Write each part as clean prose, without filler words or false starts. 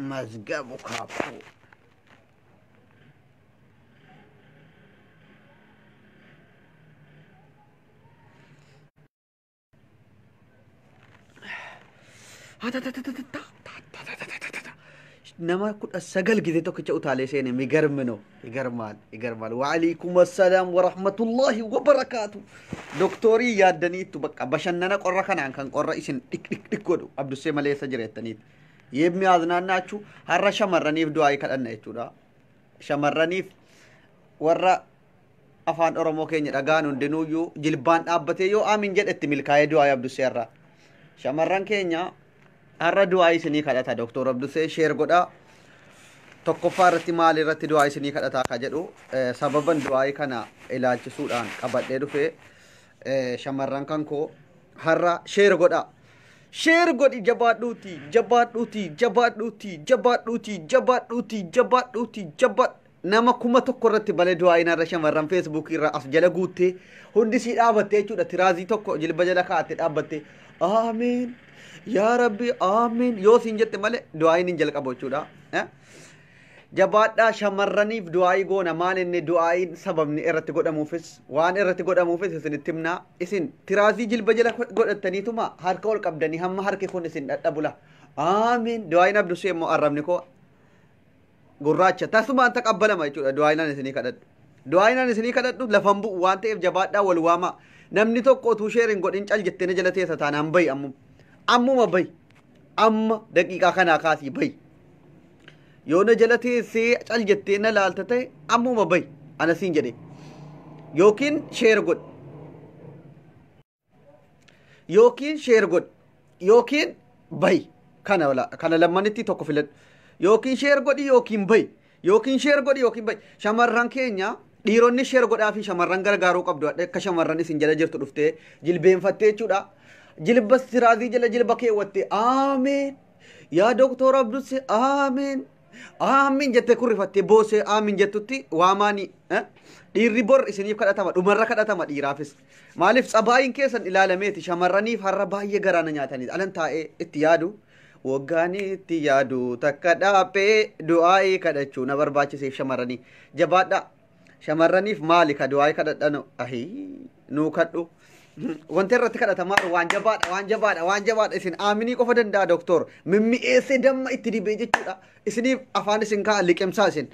Mazgabu kaappoo. Nama 19 ጊዜ tokkicha utaalee seene. የሚገርም ነው። ይገርማል፣ ይገርማል። ወአለይኩም አሰላም ወረህመቱላሂ ወበረካቱ። Doktorii yaaddaniittu bakka bashannana qorra kanaan kan qorra isin dhik dhik dhik godhu Abdussee maleessa jireettaniit የሚያዝናናችሁ har'a shamarraniif du'aa kadhanna jechuudha. Shamarraniif warra afaan Oromoo keenya dhagaan hundinuuyyuu jilbaan dhaabbatee yoo aamin jedhetti milkaa'ee du'aa Abdussee irraa. Shamarran keenya har'a du'aa isinii kadhata Doktor Abdussee, share godhaa. Tokkoffaa irratti maal irratti du'aa isinii kadhataa ka jedhu, sababan du'aa kana ilaalchisuudhaan qabadhee dhufee shamarran kan koo har'a share godhaa. Share godhi, jabaadhuuti, jabaadhuuti, jabaadhuuti, jabaadhuuti, jabaadhuuti, jabaadhuuti, jabaadhu. Nama 1000 irratti balee du'aa irra shamarran Feesbuukii irra as jala guuttee hundi sii dhaabattee jechuudha. Tiraazii tokko jilba jala kaa'attee dhaabbattee aamin yaa rabbi aamin yoo siin jette malee du'aayin hin jalqabu jechuudha. Jabaadhaa, shamarraniif du'aayii goona. Maal inni du'aayiin sababni irratti godhamuufis, waan irratti godhamuufis isinitti himnaa. Isin tiraazii jilba jala godhattaniituma harka ol qabdanii hamma harki kun isin dhadhabula. Aamin. Du'aayin Abdusee immoo arrabni koo gurraacha tasumaan taqabbalama jechuudha. Du'aayinaan isinii kadhadhu. Du'aayinaan isinii kadhadhu lafan bu'u waan ta'eef jabaadhaa, wal waamaa. Namni tokko utuu share hin godhin cal jettee na jala teessa taanaan bayi ammuma. Ammuma bayi. Amma daqiiqaa kanaa kaasii bayi. Yoo na jala teessee cal jettee na laalta ta'e ammuma bayi. Ana siin jedhe. Yookiin share godhi. Yookiin share godhi. Yookiin bayi. Kana lamanitti tokko filadhu. Yookiin share godhi yookiin bayi. Yookiin share godhi yookiin bayi. Shamarran keenya, dhiironni share godhaa fi shamarran gargaaruu qabdu. Akka shamarran isin jala jirtu dhuftee jilbeenfattee jechuudha. Jilba siraazii jala jilba keewwattee aameen yaa Doktor Abdusse aameen aamin jettee kurrifattee boosee aamin jettutti waamaanii dhiirri bor isiniif kadhatama, dhumarra kadhatama dhiiraafis. Maaliif tsabaayin keessan ilaalameeti. Shamarraniif har'a baay'ee garaana nyaatanii alan taa'ee itti yaadu. Waggaan itti yaadu takka dhaaphee du'aa'ii kadhachuu na barbaachiseef shamarranii. Jabaadhaa. Shamarraniif maali ka du'aa'ii kadhadhanu? Ahii, nuu kadhu. Wanti irratti kadhatamaa waan jabaadha, waan jabaadha, waan jabaadha. Isin aaminii qofa danda'a doktor. Mimmi'eessee damma itti dibee jechuudha. Isiniif afaan isin kaa'a liqimsaa isin.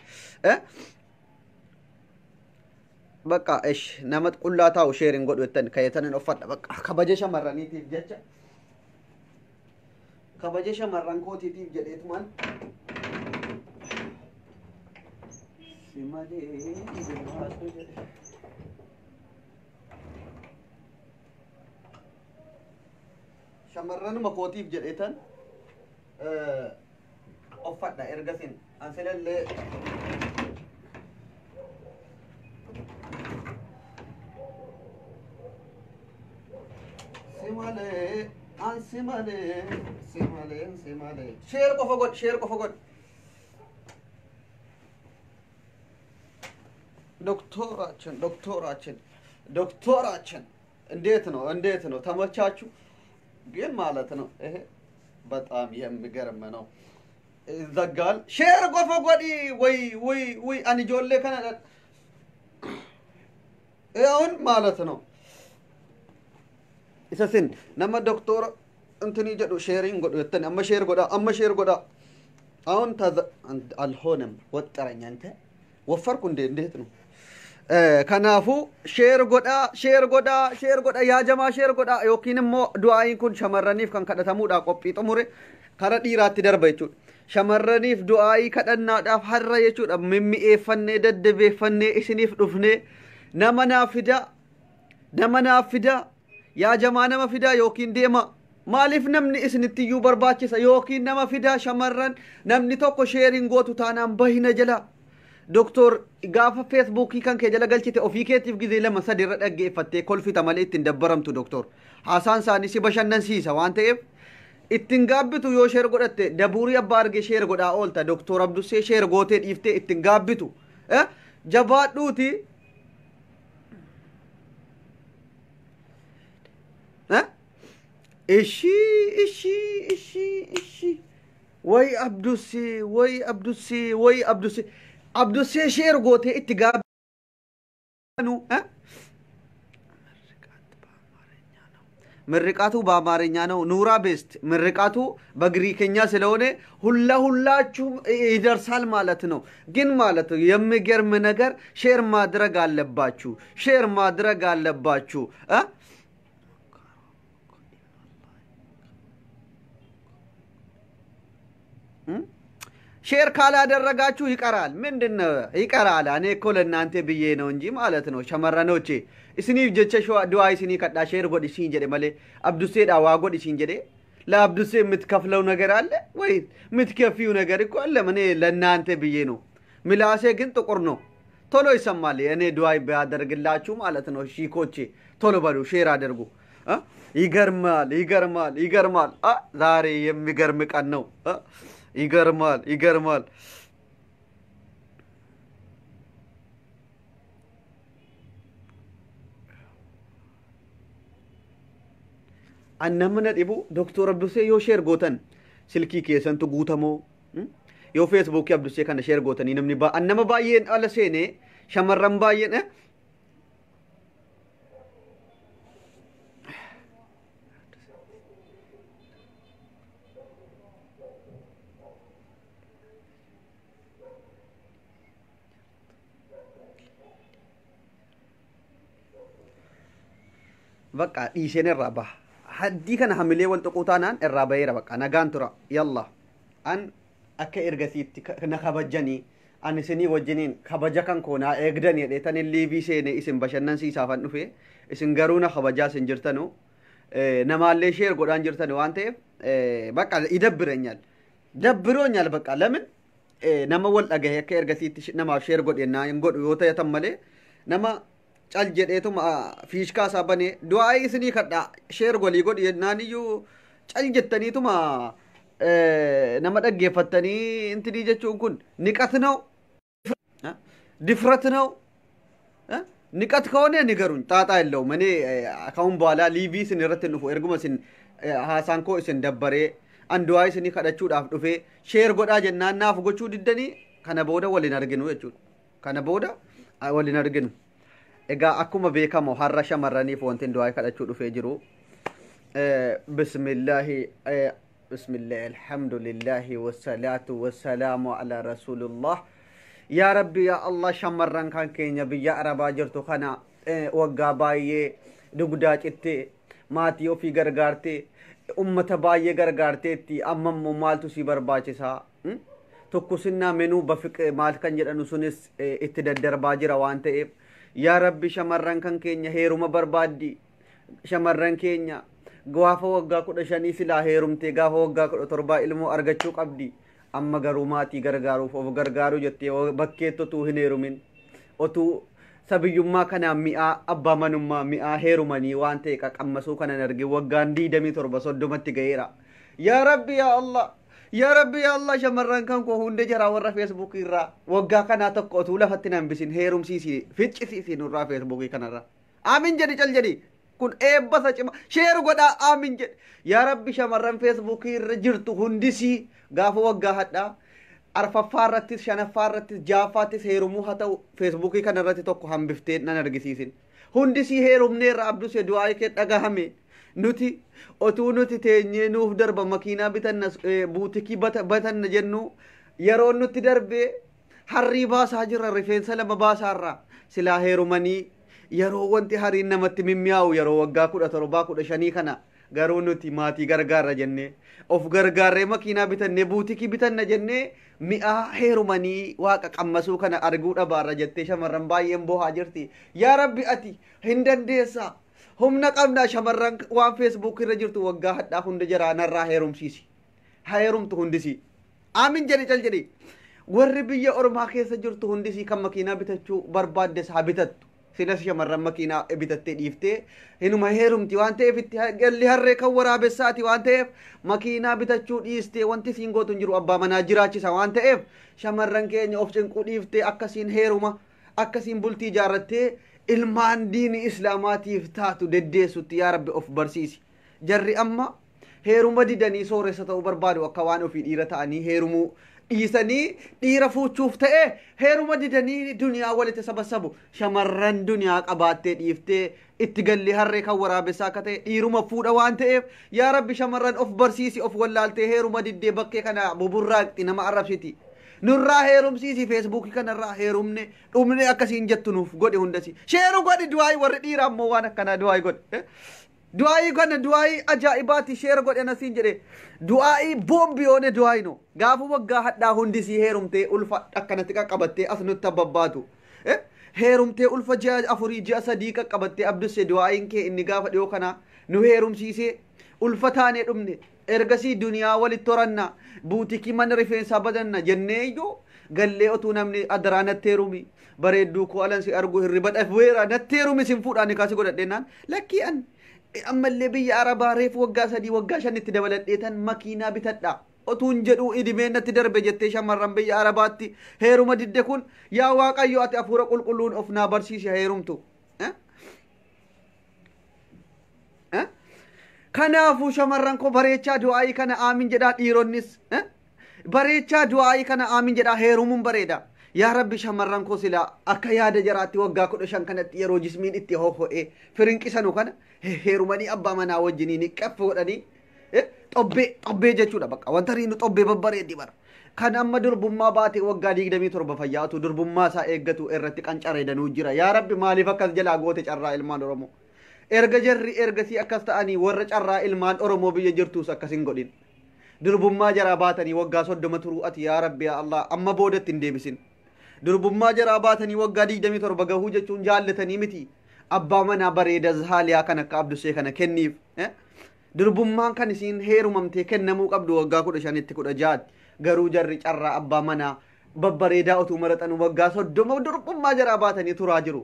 Bakka ish nama qullaa taa'u share hin godhu jettan kayyatanin uffadha bakka kabaja shamarraniitiif jecha. Kabaja shamarran kootiitiif jedheetumaan. Si malee jiraatu jedhe. Shamarranuma kootiif jedheetan uffadha ergasin ansilallee. Si malee an si malee si malee si malee. Share qofa godh, share qofa godh. ዶክተራችን ዶክተራችን ዶክተራችን እንዴት ነው? እንዴት ነው? ተመቻችሁ? ግን ማለት ነው ይሄ በጣም የሚገርም ነው። ይዘጋል። Share qofa godhi ወይ ወይ ወይ ani ijoollee kana አሁን ማለት ነው isa sin nama doktora እንትኒ jedhu share hin godhu jettani amma share godha, amma share godha. አሁን አልሆነም። ወጠረኝ። አንተ ወፈርኩ እንዴ? እንዴት ነው? Kanaafuu share godhaa, share godhaa, share godhaa, yaa jamaa, share godhaa. Yookiin immoo du'aayin kun shamarraniif kan kadhatamuudha qophii xumure kara dhiiraatti darba jechuudha. Shamarraniif du'aayii kadhannaadhaaf har'a jechuudha mimmi'eeffannee daddabeeffannee isiniif dhufnee nama naaf fidaa, nama naaf fidaa, yaa jamaa, nama fidaa yookiin deema. Maaliif namni isinitti iyyuu barbaachisa? Yookiin nama fidaa shamarran. Namni tokko share hin gootu taanaan bahina jala. Doktor gaafa Feesbuukii kan kee jala galchite ofii keetiif gizee lama sadi irra dhaggeeffattee kolfita malee ittiin dabbaramtu doktor. Haasaan isaanii si bashannansiisa waan ta'eef ittiin gaabbitu yoo share godhatte dabuurii abbaa argee share godhaa oolta. Doktor Abdussee share gootee dhiiftee ittiin gaabbitu. Jabaadhuuti. Ishii ishii ishii ishii way Abdusee, way Abdusee, way Abdusee, Abdusee share gootee itti gaabanu. ምርቃቱ በአማርኛ ነው። ኑራ ቤስት ምርቃቱ በግሪክኛ ስለሆነ ሁላ ሁላችሁም ይደርሳል ማለት ነው። ግን ማለት ነው የሚገርም ነገር share ማድረግ አለባችሁ፣ share ማድረግ አለባችሁ። Share ካላደረጋችሁ ይቀራል። ምንድን ነው ይቀራል? እኔ እኮ ለእናንተ ብዬ ነው እንጂ ማለት ነው። Shamarranoche, isiniif jecha du'aa isinii kadhaa share godhi siin jedhe malee Abduseedha waa godhi siin jedhe ለአብዱሴ የምትከፍለው ነገር አለ ወይ? የምትከፊው ነገር እኮ አለ። እኔ ለእናንተ ብዬ ነው። ምላሴ ግን ጥቁር ነው፣ ቶሎ ይሰማል። እኔ ዱዓ ቢያደርግላችሁ ማለት ነው። ሺኮቼ ቶሎ በሉ share አድርጉ። ይገርማል፣ ይገርማል፣ ይገርማል። ዛሬ የሚገርም ቀን ነው። ይገርማል፣ ይገርማል። Namni dhibu Doktor Abdusee yoo share gootan silkii keessantu guutamoo yoo Feesbuukii Abdusee kana share gootanii namni nama baay'een ala seenee shamarran baay'een bakka dhiiseen irraa baha. Haddii kana hamilee wal tuquu taanaan irraa baheera, bakka nagaan tura. Yalla, an akka ergasiitti na kabajjanii an isinii wajjiniin kabaja kan koo naa eegdanii jedheetanii live seene isin bashannansiisaafan dhufe. Isin garuu na kabajaa isin jirtanu, namaallee share godhaan jirtanu waan ta'eef bakka ይደብረኛል፣ ደብሮኛል። በቃ ለምን nama wal dhagahe akka ergasiitti namaaf share godhe hin godhu yoo ta'e malee nama cal jedheetuma fiishkaa isaa banee du'aa isinii kadhaa share walii godhi jennaan iyyuu cal jettaniituma nama dhaggeeffattanii intinii jechuun kun ንቀት ነው፣ ድፍረት ነው። ንቀት ከሆነ ንገሩኝ፣ ጣጣ የለውም። እኔ ካሁን በኋላ live isin irratti hin dhufu. Erguma isin haasaan koo isin dabbaree an du'aa isinii kadhachuudhaaf dhufee share godhaa jennaan naaf gochuu diddanii kana booda waliin arginu jechuudha. Kana booda waliin arginu. Egaa akkuma beekamu har'a shamarraniif wanti du'aa kadhachuu dhufee jiru. Bismillaahi, bismillaahi, alhamdulillahi, wassalaatu wassalaamu ala rasuulillah. Yaa Rabbi, yaa Allah, shamarran kan keenya biyya Arabaa jirtu kana waggaa baay'ee dugdaa cittee maatii ofii gargaartee ummata baay'ee gargaarteetti, amma immoo maaltu si barbaachisaa? Tokkosinnaa menuu bafiq maal kan jedhanu sunis itti daddarbaa jira waan ta'eef, yaa Rabbi, shamarran kan keenya heeruma barbaaddi. Shamarran keenya gaafa waggaa 15 silaa heerumtee gaafa waggaa 17 ilmoo argachuu qabdi. Amma garuu maatii gargaaruuf of gargaaruu jettee bakkeetti otuu hin heerumin, otuu sabiyyummaa kanaan mi'aa abbaa manummaa, mi'aa heerumanii waan ta'e qaqammasuu kanan arge waggaan 27 30tti ga'eera. Yaa Rabbi, yaa Allah, yaa Rabbi, yaa Allah, shamarran kan koo hunda jaraa warra Feesbuukii irraa waggaa kanaa tokko otuu lafatti hin hambisin heerumsiisi, ficcisiisi nurraa Feesbuukii kanarraa. Aamin jedhi, cal jedhi. Kun eebbasa cima share godhaa, aamin jedhi. Yaa Rabbi, shamarran Feesbuukii irra jirtu hundisii gaafa waggaa hadhaa arfaffaa irrattis, shanaffaa irrattis, ja'affaattis heerumuu haa ta'u, Feesbuukii kana irratti tokko hambiftee nan argisiisin. Hundisii heerumneerra, Abdusee, du'aa kee dhagahame. Nuti otuu nuti teenyee nuuf darba makiinaa bitanna, buutikii batanna jennu yeroo nutti darbee harrii baasaa jirra, rifeensa lama baasaarra. Silaa heerumanii yeroo wanti hariin namatti mimmiyaa'u yeroo waggaa 17, 15 kana, garuu nuti maatii gargaarra jennee of gargaarree makiinaa bitannee buutikii bitanna jennee mi'aa heerumanii waaqa qammasuu kana arguu dhabaarra jettee shamarran baay'een bohaa jirti. Yaa Rabbi, ati hin dandeessaa. Humna qabnaa, shamarran waan Feesbuuk irra jirtu waggaa hadhaa hunda jaraa narraa heerumsiisi. Heerumtu hundisii. Aamin jedhi, cal jedhi. Warri biyya ormaa keessa jirtu hundisii kan makiinaa bitachuu barbaaddes haa bitattu. Silas shamarran makiinaa bitattee dhiiftee hinuma heerumti waan ta'eef, itti galli harree kan waraabessaati waan ta'eef, makiinaa bitachuu dhiistee wanti siin gootu hin jiru, abbaa manaa jiraachisa waan ta'eef, shamarran keenya of cinquu dhiiftee akkasiin heeruma, akkasiin bultii ijaarrattee Ilmaan diini islaamaatiif taatu deddeessutti yaa Rabbi of barsiisi. Jarri amma heeruma didanii sooressa ta'uu barbaadu, akka waan ofii dhiira ta'anii heerumuu dhiisanii dhiira fuuchuuf ta'e heeruma didanii duniyaa walitti sabasabu. Shamarran duniyaa qabaattee dhiiftee itti galli harree kan waraabessaa akka ta'e dhiiruma fuudha waan ta'eef, yaa Rabbi shamarran of barsiisi. Of wallaaltee heeruma diddee bakkee kana buburraaqxi, nama arrabsiti. Nurraa heerumsiisi, Feesbuukii kanarraa heerumne dhumne akkasiin jettu nuuf godhi. Hundasi share godhi. Du'aayii warri dhiiraa ammoo waan akkanaa du'aayii godhi. Du'aayii kana du'aayii ajaa'ibaati share godhe nasiin jedhe. Du'aayii boombi yoone du'aayii no gaafa waggaa hadhaa hundisii heerumtee ulfa akkanatti qaqqabattee as nutti babbaatu. Heerumtee ulfa ji'a 4, ji'a 3 qaqqabattee, Abdusse, du'aayiin kee inni gaafa dhiyoo kana nu heerumsiisee ulfa taanee dhumne, ergasii duniyaa walitti horanna, buutikii mana rifeensaa badanna jennee iyyuu gallee otuu namni adaraa natti heerumi, bareedduu koo, alan si argu hirriba dhabeera, natti heerumi, sin fuudhaa, ni kaasi godhadheenaan, lakkii an ammallee biyya arabaa reefu waggaa 3, waggaa 5tti dabaladheetan makiinaa bitadha otuun jedhuu idimeen natti darbe jettee shamarran biyya arabaatti heeruma didde kun, yaa Waaqayyo ati hafuura qulqulluun of naa barsiise heerumtu. Kanaafuu shamarran koo, bareechaa du'aayii kana aamin jedhaa. Dhiironnis bareechaa du'aayii kana aamin jedhaa. Heerumuun bareeda. Yaa Rabbi, shamarran koo silaa akka yaada jaraatti waggaa 15 kanatti yeroo jismiin itti hoho'ee firinqisanu kana heerumanii abbaa manaa wajjinii niqqaf godhanii xobbee xobbee jechuudha, bakka wanta riinu xobbee babbareeddi bara. Kan amma durbummaa baatee waggaa 27 fayyaatu durbummaa isaa eeggatu irratti qancareedanuu jira. Yaa Rabbi, maaliif akkas jalaa goote carraa ilmaan Oromoo? Erga jarri ergasii akkas ta'anii warra carraa ilmaan Oromoo biyya jirtuus akkas hin godhin. Durbummaa jaraa baatanii waggaa 30 turuu ati yaa Rabbi, yaa Allah, amma boodatti hin deebisin. Durbummaa jaraa baatanii waggaa 27 gahuu jechuun jaallatanii miti. Abbaa manaa bareeda zahaaliyaa kan akka Abdusee kana kenniif. Durbummaan kan isiin heerumamtee kennamuu qabdu waggaa 15tti, 16tti. Garuu jarri carraa abbaa manaa babbareedaa otuu maraxan waggaa 30 durbummaa jaraa baatanii turaa jiru.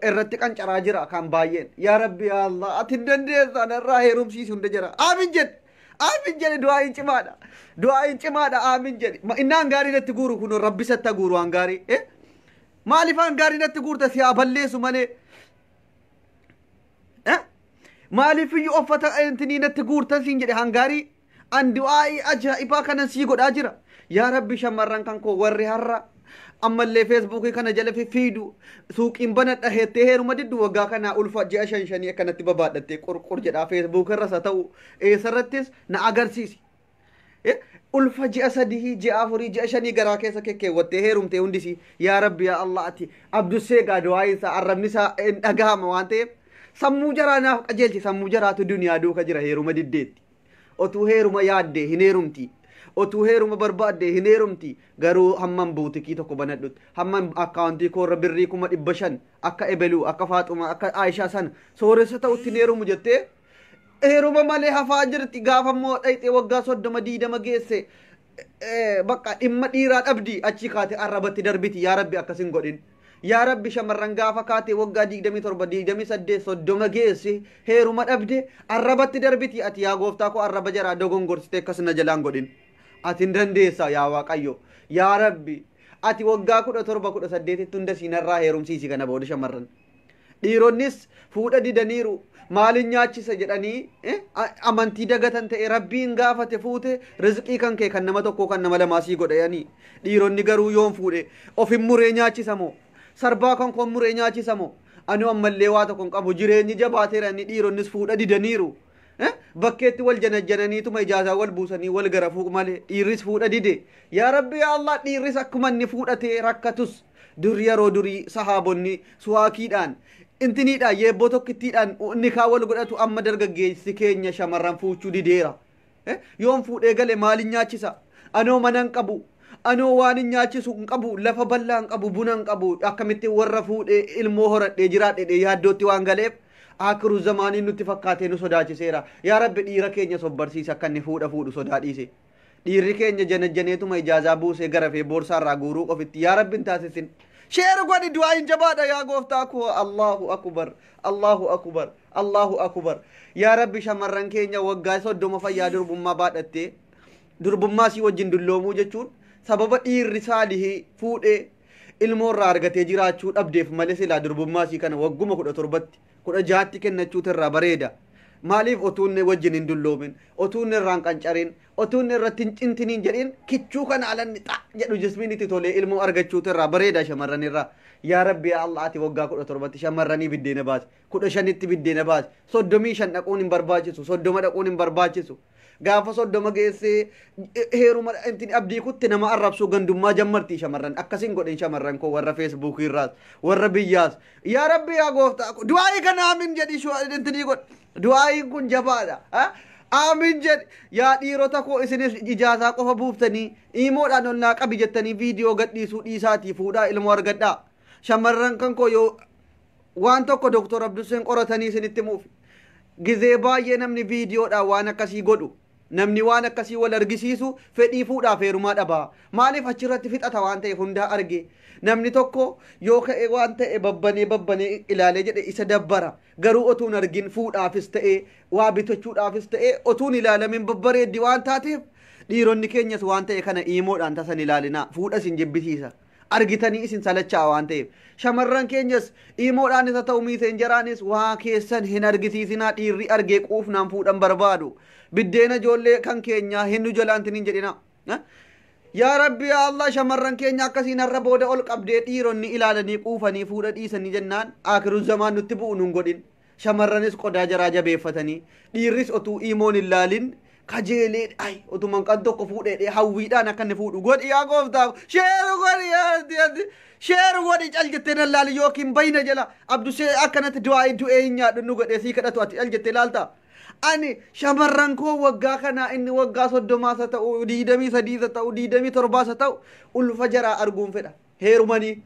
Irratti qancaraa jira kan baay'een. Yaa Rabbi, yaa Allah, ati hin dandeessa, narraa heerumsiisi hunda jira. Aamin jedhe. Aamin jedhe, du'aayin cimaadha. Du'aayin cimaadha, aamin jedhe. Innaan gaarii natti guuru kun Rabbi satta guuru waan gaarii. Maaliif waan gaarii natti guurta, si haa balleessu malee? Maaliif iyyuu uffata intinii natti guurtan siin jedhe hangaarii? An du'aa'ii ajaa'ibaa kanan sii godhaa jira. Yaa Rabbi, shamarran kan koo warri har'a ammallee Feesbuukii kana jala fiidu, suuqiin banadha heettee heeruma diddu, waggaa kanaa ulfa ji'a 5 5 akkanatti babaadhattee qurqur jedhaa Feesbuuk irras haa ta'u eessarrattis na agarsiisi. Ulfa ji'a 3, ji'a 4, ji'a 5 garaa keessa kekkeewwattee heerumtee hundisi, yaa Rabbi, yaa Allah, ati Abdussee gaa du'aa'iin isaa arrabni isaa hin dhagahama waan ta'eef sammuu jaraa naaf qajeelchi. Sammuu jaraatu duniyaa duuka jira, heeruma diddeetti. Otuu heeruma yaadde hin heerumti. Otuu heeruma barbaadde hin heerumti. Garuu hamman buutikii tokko banadhutti, hamman akkaawuntii koorra birrii 500,000 akka ebeluu, akka Faaxumaa, akka Aayishaa sana sooressa ta'utti hin heerumu jettee heeruma malee hafaa jirti. Gaafa immoo dhayxee waggaa 30, 20 geesse, bakka dhimma dhiiraa dhabdi, achi kaate arrabatti darbiti. Yaa Rabbi, akkas hin godhin. Yaa Rabbi, shamarran gaafa kaate waggaa 27, 28, 30 geesse heeruma dhabde arrabatti darbiti. Ati yaa gooftaa koo arraba jaraa dogongorsite akkas na jalaan godhin. Ati hin dandeessa, yaa Waaqayyo. Yaa Rabbi, ati waggaa 17, 18tti hunda siinarraa heerumsiisi kana booda shamarran. Dhiironnis fuudha didaniiru. Maalin nyaachisa jedhanii amantii dagatan ta'e, Rabbiin gaafate fuute rizqii kan kee kan nama tokkoo kan nama lamaa sii godhanii. Dhiironni garuu yoon fuudhe ofin muree nyaachisa moo? Sarbaa kan koon muree nyaachisa moo? Ani ammallee waa tokko hin qabu, jireenyi jabaateera inni dhiironnis fuudha didaniiru. Bakkeetti wal janajjananiituma ijaazaa wal buusanii wal garafuu malee dhiirris fuudha dide. Yaa Rabbi, yaa Allah, dhiirris akkuma inni fuudhatee rakkatus dur yeroo durii sahaabonni suwaakiidhaan intiniidhaan yeebboo tokkittiidhaan nikaa wal godhatu, amma dargaggeessi keenya shamarran fuuchuu dideera. Yoon fuudhee gale maalin nyaachisa? Anoo mana hin qabu. Anoo waan hin nyaachisu hin qabu. Lafa bal'aa hin qabu. Buna hin qabu. Akkamitti warra fuudhee ilmoo horadhee jiraadhee yaaddootti waan galeef akiru zamaaniin nutti fakkaatee nu sodaachiseera. Yaa Rabbi, dhiira keenya sobbarsiisa akka inni fuudha fuudhu sodaa dhiise. Dhiirri keenya janajjaneetuma ijaazaa buusee garafee boorsaarraa guuruu qofitti yaa Rabbi hin taasisin. Share godhi, du'aa hin jabaadha. Yaa gooftaa koo, Allahu akbar, Allahu akbar, Allahu akbar. Yaa Rabbi, shamarran keenya waggaa 30 fayyaa durbummaa baadhattee durbummaa sii wajjin dulloomuu jechuun sababa dhiirri saalihii fuudhee Ilmoo irraa argatee jiraachuu dhabdeef malee silaa durbummaa isii kana wagguma 17tti 16tti kennachuutu irraa bareeda. Maaliif otuu inni wajjin hin dulloomin, otuu inni irraa hin qancarin, otuu inni irratti hin cintiniin jedhin kichuu kana alanni xa jedhu jismiin itti tolee ilmoo argachuutu irraa bareeda shamarran irraa. Yaa Rabbi yaa Allah ati waggaa 17tti shamarranii biddeena baasi, 15tti biddeena baasi, 35 dhaquun hin barbaachisu, 30 dhaquun hin barbaachisu. Gaafa 30 geessee heeruma intin abdii kutte nama arrabsuu gandummaa jammartii shamarran akkasin godhin shamarran koo warra feesbuukii irraas warra biyyaas yaa rabbi yaa gooftaa koo du'aa'ii kana aamin jedhi intinii godh du'aa'iin kun jabaadha aamin jedhi yaa dhiirota koo isinis ijaasaa qofa buuftanii iimoodhaan ol naa qabi jettanii viidiyoo gadhiisuu dhiisaatii fuudhaa ilmoo argadhaa shamarran kan koo yoo waan tokko Doktor Abdusseen qoratanii isinitti himuuf gizee baay'ee namni viidiyoodhaan waan akkasii godhu namni waan akkasii wal argisiisu fedhii fuudhaaf heerumaa dhabaa maaliif achirratti fixata waan ta'eef hundaa arge namni tokko yoo ka'e waan ta'e babbanee babbanee ilaalee jedhe isa dabbara garuu otuun argin fuudhaafis ta'e waa bitachuudhaafis ta'e otuun ilaalamin babbareeddi waan taateef dhiironni keenyas waan ta'e kana iimoodhaan tasan ilaalinaa fuudha isin jibbisiisa argitanii isin salachaa waan ta'eef shamarran keenyas iimoodhaanis haa ta'u miiseenjaraanis waa keessan hin argisiisinaa dhiirri argee quufnaan fuudhan barbaadu biddeena ijoollee kan keenyaa hin nu jalaantin hin jedhinaa yaa rabbi yaa allah shamarran keenya akkasiin har'a booda ol qabdee dhiironni ilaalanii quufanii fuudha dhiisanii jennaan akiru zamaan nutti bu'u nun godhin shamarranis qodaa jaraa jabeeffatanii dhiirris otuu iimoon hin laalin kajeelee ay otuman kan tokko fuudhee hawwiidhaan akka inni fuudhu godhi yaa gooftaa sheeru godhi yaa sheeru godhi cal jettee nan laali yookiin bayna jala abdusee akkanatti du'aa du'ee hin nyaadhu nu godhee sii kadhatu ati cal jettee laalta ani shamarran koo waggaa kanaa inni waggaa 30s haa ta'u 23s haa ta'u 27s haa ta'u ulfa jaraa arguun fedha heerumanii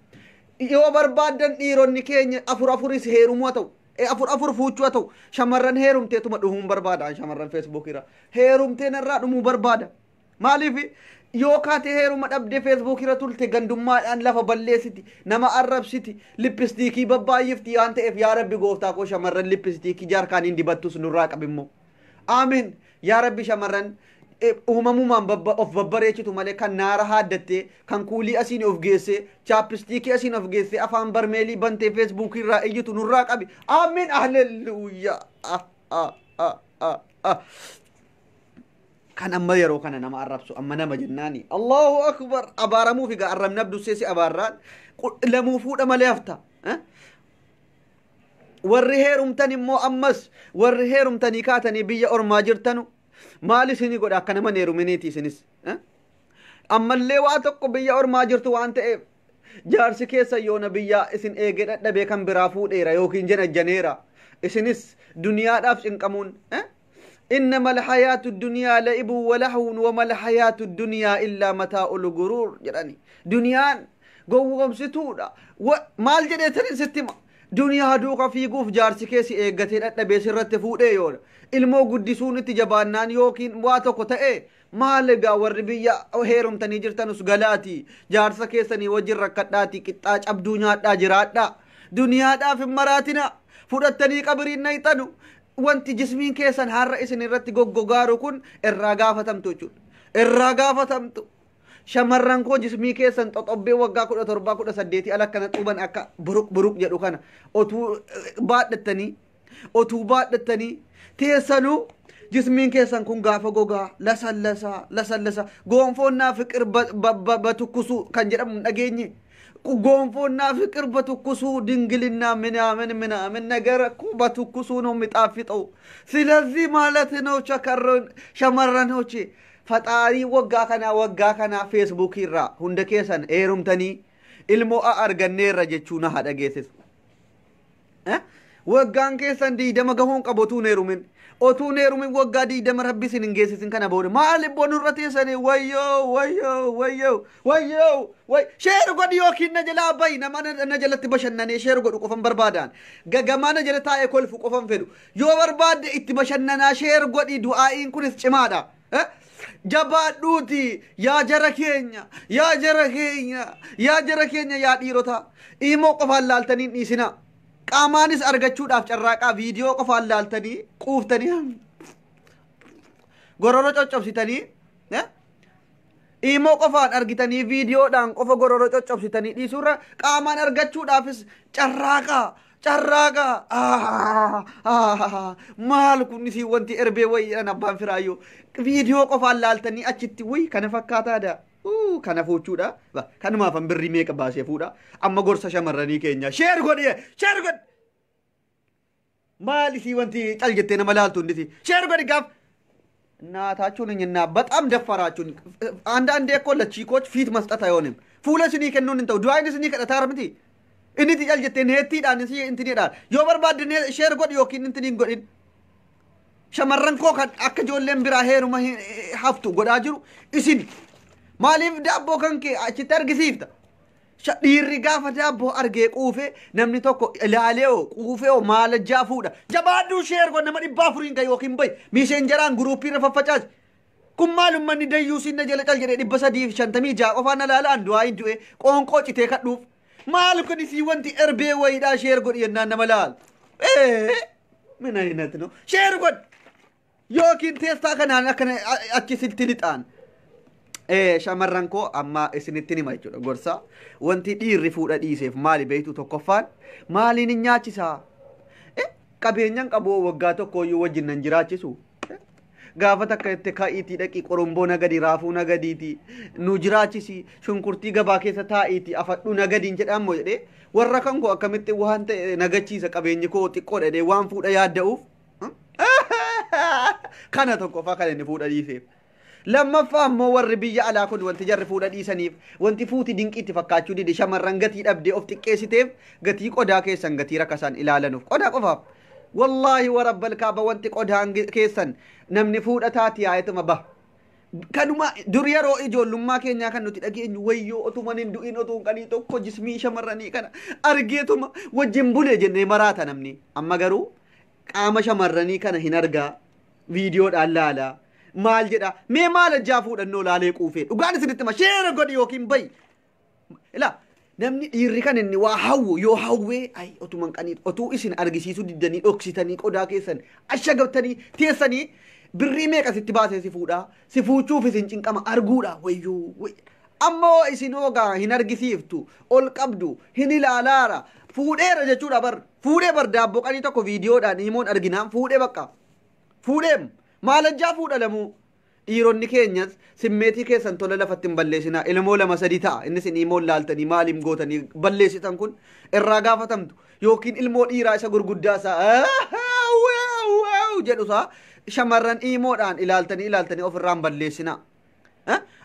yoo barbaaddan dhiironni keenya afur afuris heerumuu haa ta'u afur afur fuuchuu haa ta'u shamarran heerumteetuma dhumuun barbaada shamarran feesbuuk irra heerumtee narraa dhumuu barbaada maaliif yoo kaatee heeruma dhabdee feesbuuk irra tulte gandummaadhaan lafa balleessiti nama arrabsiti lippistiikii babbaayifti waan ta'eef yaa rabbi gooftaa koo shamarran lippistiikii jaarkaaniin dibattus nurraa qabimmoo aamin yaa rabbi shamarran uumamumaan of babbareechitu malee kan naara haaddattee kan kuulii asiin of geessee chaappistiikii asiin of geessee afaan barmeelii bantee feesbuukii irraa iyyitu nurraa qabi aamin haleluuyaa kan amma yeroo kana nama arrabsu amma nama jennaani allahu akbar abaaramuuf egaa arrabni abdussee si abaarraan lamuu fuudha malee hafta warri heerumtan immoo ammas warri heerumtanii kaatanii biyya ormaa jirtanu maal isinii godha akka nama heeruminiiti isinis ammallee waa tokko biyya ormaa jirtu waan ta'eef jaarsi keessa yoona biyya isin eegee dhadhabee kan biraa fuudheera yookiin janajjaneera isinis duniyaadhaaf cinqamuun إنما الحياة الدنيا لعب ولهو وما الحياة الدنيا إلا متاع الغرور jedhani duniyaan gowwoomsituudha maal jedheetani sitti hima duniyaa duuka fiiguuf jaarsi keessi eeggatee dhadhabee sirratti fuudhee yoona ilmoo guddisuun itti jabaannaan yookiin waa tokko ta'e maal egaa warri biyya heerumtanii jirtanus galaati jaarsa keessanii wajjin rakkadhaati qixxaa cabduu nyaadhaa jiraadhaa duniyaadhaaf hin maraatina fudhattanii qabiriin nayxanu wanti jismiin keessan har'a isin irratti goggogaaru kun irraa gaafatamtu jechuudha irraa gaafatamtu shamarran koo jismii keessan xoxobbee waggaa 17 18 ala akkana xuban akka buruq buruq jedhu kana otuu baadhattanii otuu baadhattanii teessanuu jismiin keessan kun gaafa gogaa lasallasaa lasallasaa goonfoonnaa fiqir batukkusuu kan jedhamu hin dhageenye ጎንፎና ፍቅር በትኩሱ ድንግልና ምናምን ምናምን ነገር እኮ በትኩሱ ነው የሚጣፍጠው። ስለዚህ ማለት ነው ሸመረኖች ፈጣሪ ወጋ ከና ወጋ ከና ፌስቡክ irra hunda keessan heerumtanii ilmoo a arganneerra jechuu na haadha geessisu. Waggaan keessan 20 gahuun qabu otuu hin heerumin. Otuu hin heerumin waggaa 20 rabbi isin hin geessisin kana booda maal ibboo nurra teessanii wayyoo wayyoo wayyoo wayyoo way sheeru godhi yookiin na jalaa bayi nama na jalatti bashannanee sheeru godhu qofan barbaadaan gagamaa na jala taa'ee kolfu qofan fedhu yoo barbaadde itti bashannanaa sheeru godhi du'aa'iin kunis cimaadha. Jabaadhuuti yaa jara keenya yaa jara keenya yaa jara keenya yaa dhiirota imoo qofaan laaltanii hin dhiisinaa. Qaamaanis argachuudhaaf carraaqaa viidiyoo qofaan laaltanii quuftanii gororo coccobsitanii Imoo qofaan argitanii viidiyoodhaan qofa gororo coccobsitanii dhiisuurra qaamaan argachuudhaafis carraaqaa carraaqaa maal kun isii wanti erbee wayiidhaan abbaan firaayyoo viidiyoo qofaan laaltanii achitti wuy kana fakkaataadha. Kana fuuchuudha. Kanumaaf an birrii meeqa baasee fuudha. Amma gorsa shamarranii keenya share godhi, share godhi. Maal isii wanti cal jettee nama laaltu hundisi share godhi gaaf እናታችሁን እኝና በጣም ደፈራችሁን። አንዳንዴ እኮ ለቺኮች ፊት መስጠት አይሆንም። Fuula isinii kennuun hin ta'u. Du'aan isinii kadhataa miti. Inni cal jettee neettiidhaan isii intiniidhaan yoo barbaadde share godhi yookiin intiniin godhin. Shamarran koo kan akka ijoolleen biraa heeruma haftu godhaa jiru isin. Maaliif daabboo kan kee achitti argisiifta? Dhiirri gaafa daabboo argee quufe namni tokko ilaalee hoo quufee hoo maal ajjaa fuudha. Jabaadhuu share godhi nama 400 kan yookiin bahi Messengeraan groupii irra faffacaasi. Kun maal ummanni dayyuu sinna jala cal jedhee 356 qofaan na laalaan du'aa hin du'e qoonqoo citee kadhuuf. Maal kun isii wanti erbee wayiidhaa share godhi jennaan nama laal. ምን አይነት ነው? Share godhi. Yookiin teessaa kanaan akkana achi sitti lixaan. Shamarran koo amma isinitti hima jechuudha gorsa. Wanti dhiirri fuudha dhiiseef maali beektu? Tokkoffaan maaliin hin nyaachisaa? Qabeenyaan qabu waggaa tokko iyyuu wajjin nan jiraachisu. Gaafa takka itti ka'iitii dhaqii qoromboo nagadi raafuu nagadiiti nu jiraachisi shunkurtii gabaa keessa taa'iiti afadhuu nagadiin jedhamu jedhee warra kan koo akkamitti waan ta'e nagachiisa qabeenyi koo xiqqoo jedhee waan fuudha yaadda'uuf. Kana tokkoffaa kan inni fuudha dhiiseef. Lammaffaa ammoo warri biyya alaa kun wanti jarri fuudha dhiisaniif wanti fuuti dinqiitti fakkaachuu dide shamarran gatii dhabdee of xiqqeessiteef gatii qodaa keessan gatii rakasaan ilaalanuuf qodaa qofaaf. Wallaahi warabbal kaaba wanti qodaan keessan namni fuudha taati yaa'etuma baha. Kanuma dur yeroo ijoollummaa keenyaa kan nuti dhageenyu wayyoo otuman hin du'in otuun qanii tokko jismii shamarranii kana argeetuma wajjin bule jennee maraata namni. Amma garuu qaama shamarranii kana hin argaa viidiyoodhaan laalaa. Maal jedha mee maal ajjaa fuudhannoo laalee quufee dhugaan isinitti hima share godhi yookiin bayi. Ilaa namni dhiirri kan inni waa hawwu yoo hawwee ay otuman qanii otuu isin argisiisuu diddanii dhoksitanii qodaa keessan ashagabtanii teessanii birrii meeqa sitti baasee si fuudhaa si fuuchuuf isin cinqama arguudha wayyuu. Ammoo isin hoogaa hin argisiiftu ol qabdu hin ilaalaara fuudheera jechuudha bar fuudhee bar daabboo qanii tokko viidiyoodhaan himoon arginaan fuudhee bakka fuudheem. Maal ajjaa fuudha lamuu dhiironni keenyas simmeetii keessan tola lafatti hin balleessinaa. Ilmoo lama sadi ta'a inni isin imoon laaltanii maaliif gootanii balleessitan kun irraa gaafatamtu yookiin ilmoo dhiiraa isa gurguddaa isaa jedhu isaa shamarran imoodhaan ilaaltanii ilaaltanii ofirraa hin balleessinaa.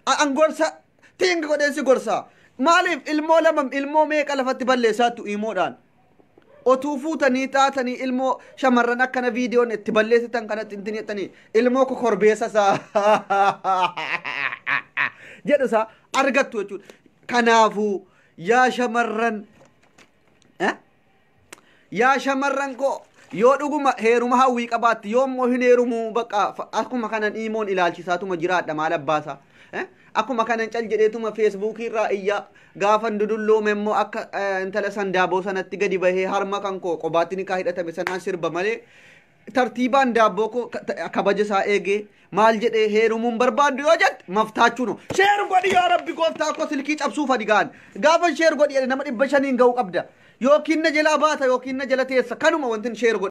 An gorsa tiinga godheensi gorsa maaliif ilmoo lama ilmoo meeqa lafatti balleessaattu imoodhaan. Otuu fuutanii taatanii ilmoo shamarran akkana viidiyoon itti balleessitan kanatti intin jettanii ilmoo kokorbeessa isaa jedhu isaa argattu jechuudha. Kanaafuu yaa shamarran yaa shamarran koo yoo dhuguma heeruma hawwii qabaatti yoo immoo hin heerumuu bakka akkuma kanan imoon ilaalchisaatuma jiraadha maal abbaasaa. Akkuma kanan cal jedheetuma Facebookii irraa iyya gaafan dudulloome immoo akka intala sandaaboo sanatti gadi bahee harma kan koo qobaatti ni kaa hidhatame sanaan sirba malee tartiibaan daabboo koo kabaja isaa eegee maal jedhee heerumuun barbaaddu yoo jette maftaachuu no. Share godhi yaa rabbi gooftaa koo silkii cabsuuf ani gaan gaafan share godhi jedhe nama 500n ga'uu qabda yookiin na jalaa baata yookiin na jala teessa kanuma wantin share godhi.